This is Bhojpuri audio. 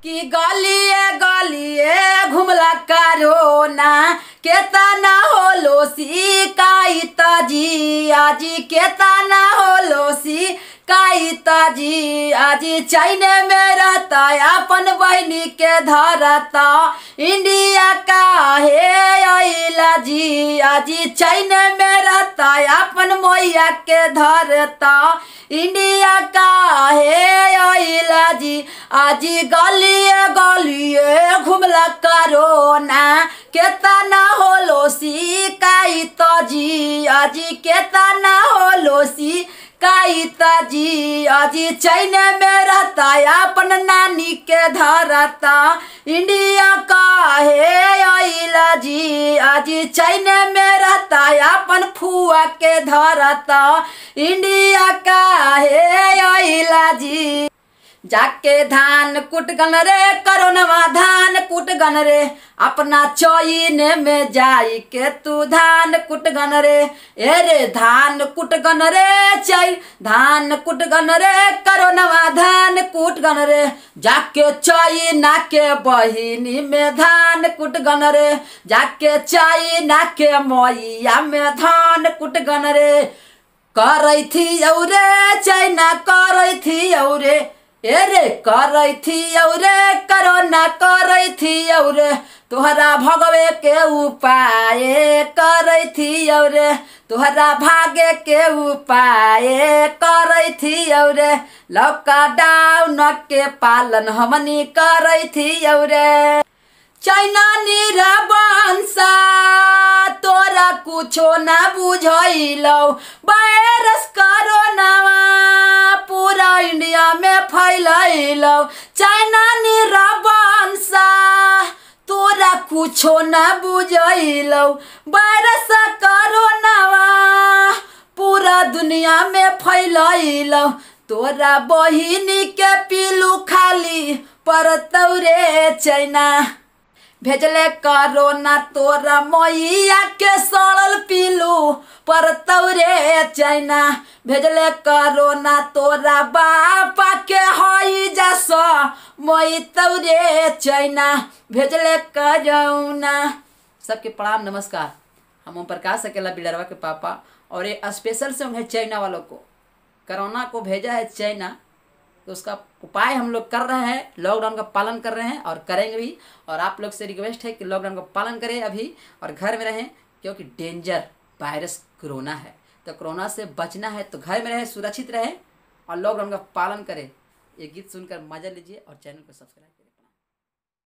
कि गलिए गलिए घुमला करोना केतना होलो सिकाई ताजी आजी, केतना होलो सिकाई ताजी आजी। चाइने में रहता अपन बहनी के धरता, इंडिया का हे अइला जी आजी। चाइने में रहता अपन मैया के धरता, इंडिया का हे अइला जी आजी। गलिए गलिए घुमला करोना केतना होलो सिकाई ताजी आजी, केतना होलो सिकाई ताजी आजी। चाइने में रहता अपन नानी के धरता, इंडिया का हे अइला जी आजी। चाइने में रहता अपन फुआ के धरता, इंडिया का हे अइला जी। जाके धान कुट गन रे करोनवा धान कुट गन रे, अपना चोइने में जाई के तू धान कुट गन रे। ए रे धान कुट गन रे चई धान कुट गन रे करोनवा धान कुट गन रे, जाके चोइना के बहिनी में धान कुट गन रे, जाके चोइना के मैया में धान कुट गन रे। करै थी औरे चाइना करै थी औरे, ए रे करै थी औरे करोना करै थी औरे, तोहरा भगवे के उपाय करै थी औरे, तोहरा भागे के उपाय करै थी औरे। लॉकडाउन के पालन हमनी करै थी औरे। चाइना निरबंसा तोरा कुछो ना बुझैलौ, वायरस कोरोनावा पूरा इंडिया में फैलैलौ। चाइना निरबंसा तोरा कुछो ना बुझैलौ, वायरस कोरोनावा पूरा दुनिया में फैलैलौ। तोरा बहिनी के पीलू खाली परतौ रे चाइना, भेजले करोना तोरा मैया के सड़ल पीलू परतौ रे चाइना। भेजले करोना तोरा बापा के हई जस मई रे चाइना, भेजले करोना। सबके प्रणाम नमस्कार। हम ओम प्रकाश अकेला बिलरवा के पापा, और ये स्पेशल सॉन्ग है चाइना वालों को। करोना को भेजा है चाइना, तो उसका उपाय हम लोग कर रहे हैं, लॉकडाउन का पालन कर रहे हैं और करेंगे भी। और आप लोग से रिक्वेस्ट है कि लॉकडाउन का पालन करें अभी और घर में रहें, क्योंकि डेंजर वायरस कोरोना है। तो कोरोना से बचना है तो घर में रहें, सुरक्षित रहें और लॉकडाउन का पालन करें। ये गीत सुनकर मजा लीजिए और चैनल को सब्सक्राइब करें।